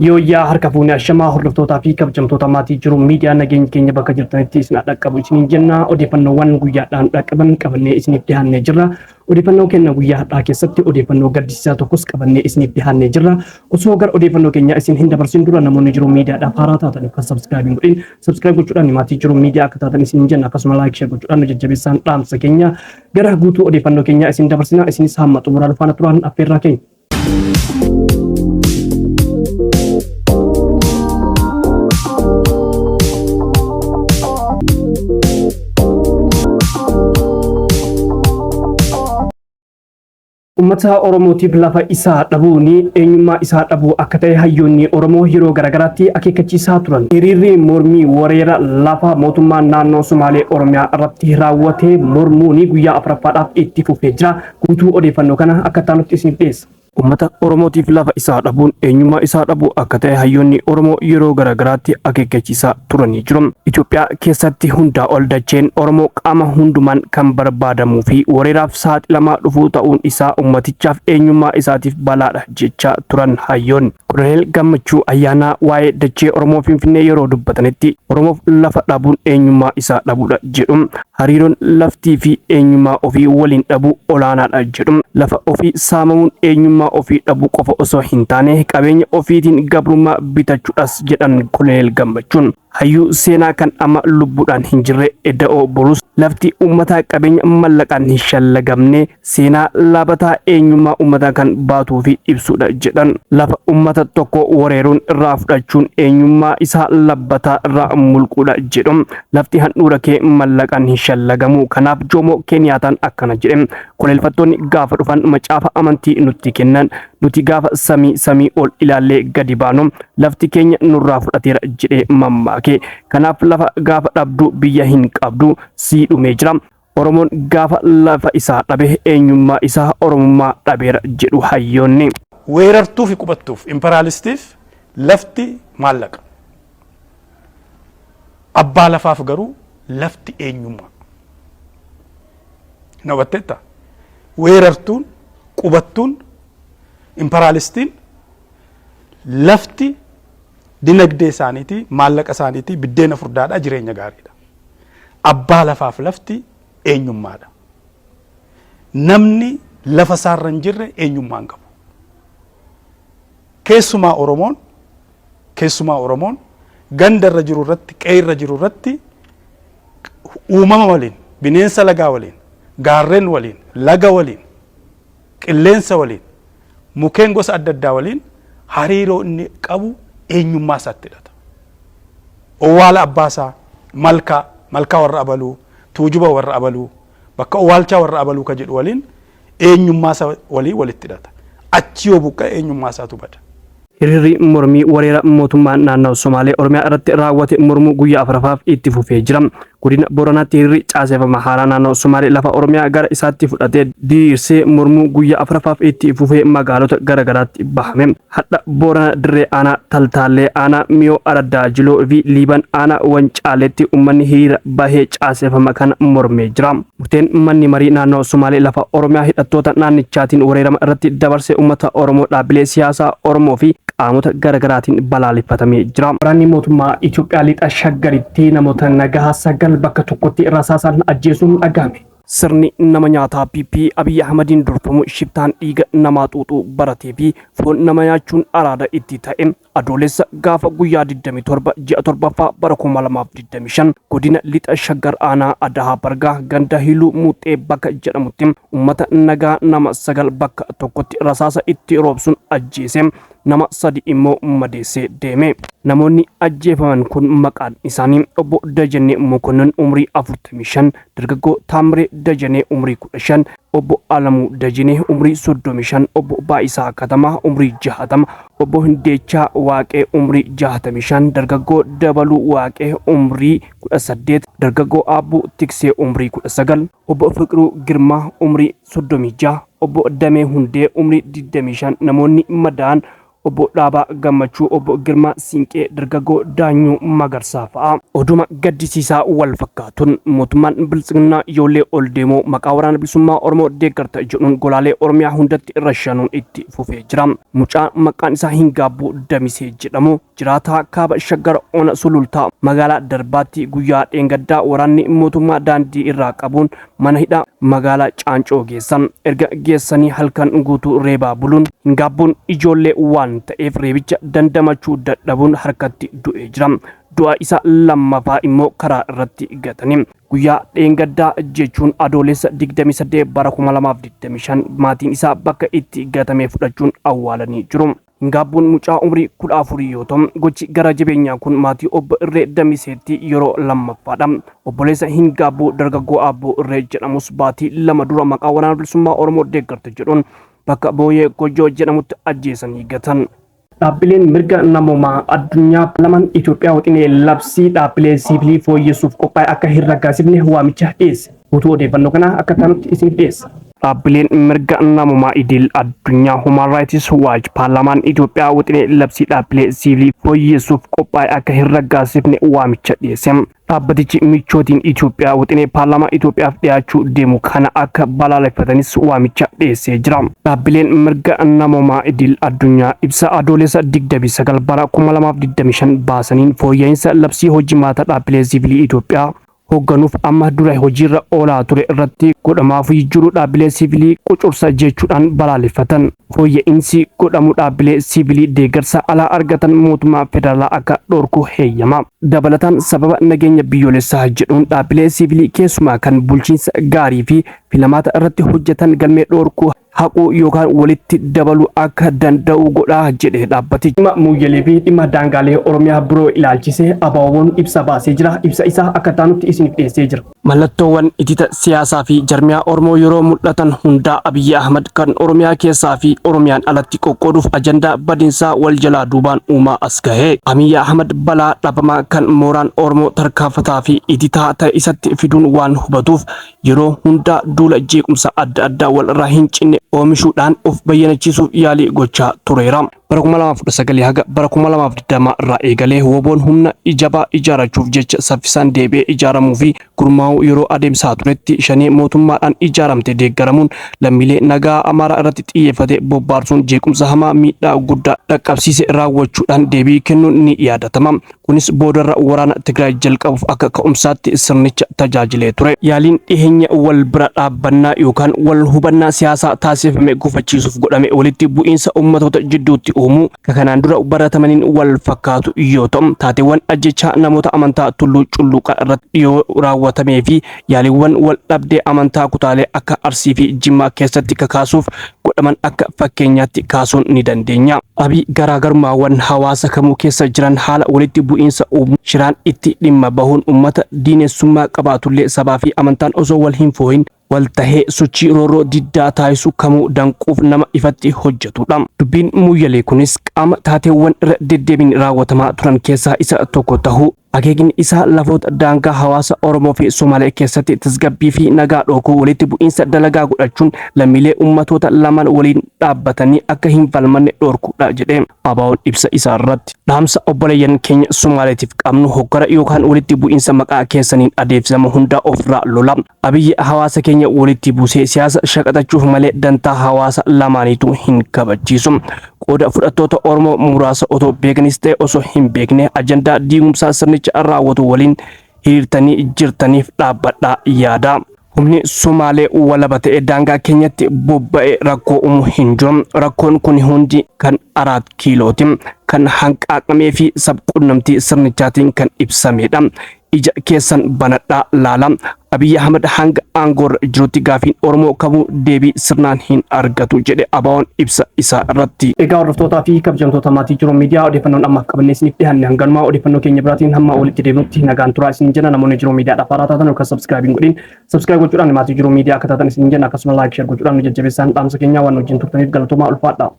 Yooyyaa harka fuunee ashamaa hordoftootaa fi kabajamtoota maatii jiru miidiyaa nageenyi keenya bakka jirtanitti isin dhaqqabu isiniin jenna. Odeeffannoowwan guyyaadhaan dhaqqaban qabannee isiniif dhiyaannee jirra. Odeeffannoo keenya guyyaa har'aa keessatti odeeffannoo gaddisiisaa tokkos qabannee isiniif dhiyaannee jirra. Osoo gara odeeffannoo keenyaa isin hin dabarsin dura namoonni jiru miidiyaadhaaf haaraa taatan kan subscribe hin godhin subscribe gochuudhaan maatii jiru miidiyaa akka taatan isiniin jenna. Akkasuma like share gochuudhaan nu jajjabeessaan dhaamsa keenya gara guutuu odeeffannoo keenyaa isin dabarsina. Isinis hamma xumuraa faana turaan affeerraa keenya. Uummata Oromootiif lafa isaa dhabuun eenyummaa isaa dhabuu akka ta'e hayyoonni Oromoo yeroo garaagaraatti akeekkachiisaa turan. Hiriirri mormii wareera lafa mootummaan naannoo Sumaalee Oromiyaa irratti raawwate mormuun guyyaa afuraffaadhaaf itti fufee jira. Guutuu odeeffannoo kana akka taanutti isiniif dhiyeessa. Uummata Oromootiif lafa isaa dhabuun eenyummaa isaa dhabuu akka ta'e hayyoonni Oromoo yeroo garaagaraatti akeekkachiisaa turanii jiru. Itoophiyaa keessatti hundaa ol dacheen Oromoo qaama hundumaan kan barbaadamuu fi wareeraaf saaxilamaa dhufuu ta'uun isaa uummatichaaf eenyummaa isaatiif balaadha jechaa turan hayyoonni. Koloneel Gammachuu Ayyaanaa waa'ee dachee Oromoo Finfinnee yeroo dubbatanitti Oromoof lafa dhabuun eenyummaa isaa dhabuudha jedhu. Hariiroon laftii fi eenyummaa ofii waliin dhabuu olaanaadha jedhu. Lafa ofii saamamuun eenyummaa ofii dhabuu qofa osoo hin taane qabeenya ofiitiin gabrummaa bitachuudhas jedhan Koloneel Gammachuun. Hayyuu seenaa kan amma lubbuudhaan hin jirre Eda'oo Boruus lafti uummataa qabeenya mallaqaan hin shallagamne seenaa laabataa eenyummaa uummataa kan baatuu fi ibsudha jedhan. Lafa uummata tokko wareeruun irraa fudhachuun eenyummaa isaa labbataa irraa mulquudha jedhu. Lafti handhuura kee mallaqaan hin shallagamu. Kanaaf Joomoo Keeniyaataan akkana jedhe. Koleelfattoonni gaafa dhufan macaafa amantii nutti kennan. Nuti gaafa samii samii ol ilaallee gadi baanu lafti keenya nurraa fudhateera jedhee mammaake. Kanaaf lafa gaafa dhabdu biyya hin qabdu sii dhumee jira. Oromoon gaafa lafa isaa dhabe eenyummaa isaa Oromummaa dhabeera jedhu hayyoonni. Weerartuu fi qubattuuf imperaalistiif lafti maallaqa. Abbaa lafaaf garuu lafti eenyummaa. Na hubatteetta? Weerartuun, qubattuun, imperaalistiin lafti dinagdee isaaniitii, maallaqa isaaniitii, biddeena furdaadha, jireenya gaariidha. Abbaa lafaaf lafti eenyummaadha. Namni lafa isaarra hin jirre eenyummaa hin qabu. Keessumaa Oromoon keessumaa Oromoon ganda irra jiru irratti, qe'ee irra jiru irratti uumama waliin, bineensa lagaa waliin, gaarreen waliin, laga waliin, qilleensa waliin, mukeen gosa adda addaa waliin hariiroo inni qabu eenyummaa isaatti hidhata. Owwaala abbaa isaa, malkaa, malkaa warra abaluu, tuujuba warra abaluu, bakka owwaalchaa warra abaluu ka jedhu waliin eenyummaa isaa walii walitti hidhata. Achi yoo buqqa'e eenyummaa isaatu bada. Hiriirri mormii wareera mootummaan naannoo Somaalee Oromiyaa irratti raawwate mormuu guyyaa afuraffaaf itti fufee jira. Godina Booranaatti hiriirri caaseffama haaraa naannoo Somaalee lafa Oromiyaa gara isaatti fudhatee diriirsee mormuu guyyaa afuraffaaf itti fufee magaalota garaagaraatti bahame. Hadha Boorana Dirree Aanaa Taltaallee Aanaa Miyoo Araddaa Jiloo fi Liiban Aanaa Wancaaleetti uummanni hiriira bahee caaseffama kana mormee jira. Murteen manni marii naannoo Somaalee lafa Oromiyaa hidhattoota naannichaatiin wareerama irratti dabarse uummata Oromoo dhaabbilee siyaasaa Oromoo fi qaamota garaagaraatiin balaaleffatamee jira. Waraanni mootummaa Itoophiyaa lixa Shaggaritti namoota nagaa 9 bakka tokkotti rasaasaan ajjeesuun dhagahame. Sirni nama nyaataa PP Abiy Ahmadiin durfamu shiftaan dhiiga namaa xuuxuu baratee fi foon nama nyaachuun araada itti ta'e Adoolessa gaafa guyyaa 27 ji'a 7ffaa bara 2025 godina lixa Shaggar aanaa Adahaa Bargaa ganda Hiluu Muuxxee bakka jedhamutti uummata nagaa nama 9 bakka tokkotti rasaasa itti roobsuun ajjeese nama 3 immoo madeessee deeme. Namoonni ajjeefaman kun maqaan isaanii obbo Dajanee Mokonnon umrii 45, dargaggoo Taamiree Dajanee umrii 15, obbo Alamuu Dajanee umrii 35, obbo Baa'isaa Katamaa umrii 60, obbo Hindeechaa Waaqee umrii 65, dargaggoo Dabaluu Waaqee umrii 18, dargaggoo Aabbuu Tiksee umrii 19, obbo Fiqiruu Girmaa umrii 36, obbo Damee Hundee umrii 25 namoonni madaa'an Obbo Dhaabaa Gammachuu, Obbo Girmaa Siinqee, Dargaggoo Daanyuu Magarsaa fa'a. Oduma gaddisiisaa wal fakkaatuun mootummaan Biltsiginnaa ijoollee ol deemoo maqaa Waraana Bilisummaa Oromoo deeggarta jedhuun golaalee Oromiyaa hundatti rashanuun itti fufee jira. Mucaa maqaan isaa Hingaabbuu Damisee jedhamu jiraataa kaaba Shaggar Ona Sulultaa magaalaa Darbaatti guyyaa dheengaddaa waraanni mootummaa daandii irraa qabuun mana hidhaa magaalaa Caancoo geessan. Erga geessanii halkan guutuu reebaa buluun Hingaabbuun ijoollee waan ta'eef reebicha dandamachuu dadhabuun harkatti du'ee jira. Du'a isa lammafaa immoo karaa irratti gatanii. Guyyaa dheengaddaa jechuun Adoolessa 28 bara 2025 maatiin isaa bakka itti gatame fudhachuun awwaalanii jiru. Hingaabbuun mucaa umrii 14 yoo ta'u, gochi gara jabeenyaa kun maatii Obbo Irree Damiseetti yeroo lammaffaadha. Obboleessa Hingaabbuu dargaggoo Aabboo Irree jedhamus baatii 2 dura maqaa Waraana Bilisummaa Oromoo deeggarta jedhuun bakka Booyee Gojjoo jedhamutti ajjeesanii gatan. Dhaabbileen mirga namoomaa addunyaa lamaan Itoophiyaa wixinee labsii dhaabbilee siivilii fooyyessuuf qophaa'e akka hin raggaasifne waamicha dhiyeesse. Guutuu odeeffannoo kanaa akka taanutti isiniif dhiyeessa. Dhaabbileen mirga namoomaa idil addunyaa Human Rights Watch paarlaamaan Itoophiyaa wixinee labsii dhaabbilee siivilii fooyyessuuf qophaa'e akka hin raggaasifne waamicha dhiyeesse. Dhaabbatichi michootiin Itoophiyaa wixinee paarlaamaa Itoophiyaaf dhiyaachuu deemu kana akka balaaleffatanis waamicha dhiyeessee jira. Dhaabbileen mirga namoomaa idil addunyaa ibsa Adoolessa 29 bara 2025 baasaniin fooyya'insa labsii hojimaata dhaabbilee siivilii Itoophiyaa hoogganuuf amma dura hojiirra oolaa ture irratti godhamaafii jiru dhaabbilee siivilii qucursa jechuudhaan balaaleffatan. Fooyya'insi godhamu dhaabbilee siivilii deeggarsa alaa argatan mootummaa federaalaa akka dhorku heeyyama. Dabalataan sababa nageenya biyyoolessaa jedhuun dhaabbilee siivilii keessumaa kan bulchiinsa gaarii fi filamaata irratti hojjetan galmee dhorkuu, haquu yookaan walitti dabaluu akka danda'u godha jedhe dhaabbatichi. Dhimma Muuyyalee fi dhimma daangaalee Oromiyaa biroo ilaalchisee ABOn ibsa baasee jira. Ibsa isaa akka taanutti isiniif dhiyeessee jira. Mallattoowwan itita siyaasaa fi jarmiyaa Oromoo yeroo mul'atan hundaa Abiyyi Ahmad kan Oromiyaa keessaa fi Oromiyaan alatti qoqqooduuf ajandaa badinsaa wal jalaa duubaan uumaa as gahe. Abiyyi Ahmad balaa dhabamaa kan mooraan Oromoo tarkaanfataa fi ititaa ta'e isatti fiduun waan hubatuuf yeroo hundaa duula jeequmsa adda addaa wal irraa hin cinne oomishuudhaan of bayyanachiisuuf yaalii gochaa tureera. Bara 2019 haga bara 2020 irraa eegalee WBOn humna jabaa ijaarachuuf jecha saffisaan deebi'ee ijaaramuu fi gurmaa'uu yeroo adeemsaa turetti shanee mootummaadhaan ijaaramte deeggaramuun lammiilee nagaa Amaaraa irratti xiyyeeffate bobbaarsuun jeequmsa hamaa miidhaa guddaa dhaqqabsiise raawwachuudhaan deebii kennuun ni yaadatama. Kunis boodarra waraana Tigraay jalqabuuf akka ka'umsaatti sirnicha tajaajilee ture. Yaaliin dhiheenya wal bira dhaabbannaa yookaan wal hubannaa siyaasaa taasifame gufachiisuuf godhame walitti bu'iinsa ummatoota jidduutti uumuu ka kanaan dura baratamaniin wal fakkaatu yoo ta'u, taateewwan ajjeechaa namoota amantaa Tulluu Culluqaa irratti dhiyoo raawwatamee fi yaaliiwwan wal dhabdee amantaa kutaalee akka Arsii fi Jimmaa keessatti kakaasuuf godhaman akka fakkeenyaatti kaasuun ni dandeenya. Abiy garaagarummaawwan hawaasa kamuu keessa jiran haala walitti bu'iinsa uumu shiraan itti dhimma bahuun ummata diinessummaa qabaatullee sabaa fi amantaan osoo wal hin fooyin wal tahee sochii roorroo diddaa taasisu kamuu danquuf nama ifatti hojjetudha. Dubbiin Muuyyalee kunis qaama taateewwan irra deddeebiin raawwatamaa turan keessaa isa tokko tahuu Akeekni isaa lafoota daangaa hawaasa Oromoo fi Somaalee keessatti tasgabbii fi nagaa dhookuu walitti bu'iinsa dalagaa godhachuun lammiilee ummatoota lamaan waliin dhaabbatanii akka hin falmanne dhoorkuudha jedhe ABOn ibsa isaa irratti. Dhaamsa obboleeyyan keenya Somaaleetiif qabnu hokkara yookaan walitti bu'iinsa maqaa keessaniin adeemsifamu hundaa ofirraa lola. Abiyyi hawaasa keenya walitti buusee siyaasa shaqaxachuuf malee dantaa hawaasa lamaaniitu hin kabachiisu. Qooda fudhattoota Oromoo muraasa otoo beekanis ta'e osoo hin beekne ajandaa diigumsaa sirnicha raawwatu waliin hiriirtanii jirtaniif dhaabbadhaa yaada. Humni Somaalee walaba ta'e daangaa keenyatti bobba'e rakkoo uumu hin jiru. Rakkoon kun hundi kan Araat Kiilooti. Kan hanqaaqamee fi sabquunnamtii sirnichaatiin kan ibsamedha. Ija keessan banadhaa laala. Abiy Ahmad hanga aangoorra jirutti gaafiin Oromoo kamuu deebii sirnaan hin argatu jedhe ABOn ibsa isaa irratti. Egaa hordoftootaa fi kabajamtoota maatii Jiruu Miidiyaa odeeffannoon ammaaf qabannee isiniif dhiyaanne hanganumaa odeeffannoo keenya biraatiin hamma walitti deebinutti nagaan turaa isiniin jenna. Namoonni Jiruu Miidiyaadhaaf haaraa taatan yookaan subscribe hin godhin subscribe gochuudhaan maatii Jiruu Miidiyaa akka taatan isiniin jenna. Akkasuma like share gochuudhaan nu jajjabeessaan dhaamsa keenyaa waan wajjin turtaniif galatoomaa ulfaadha.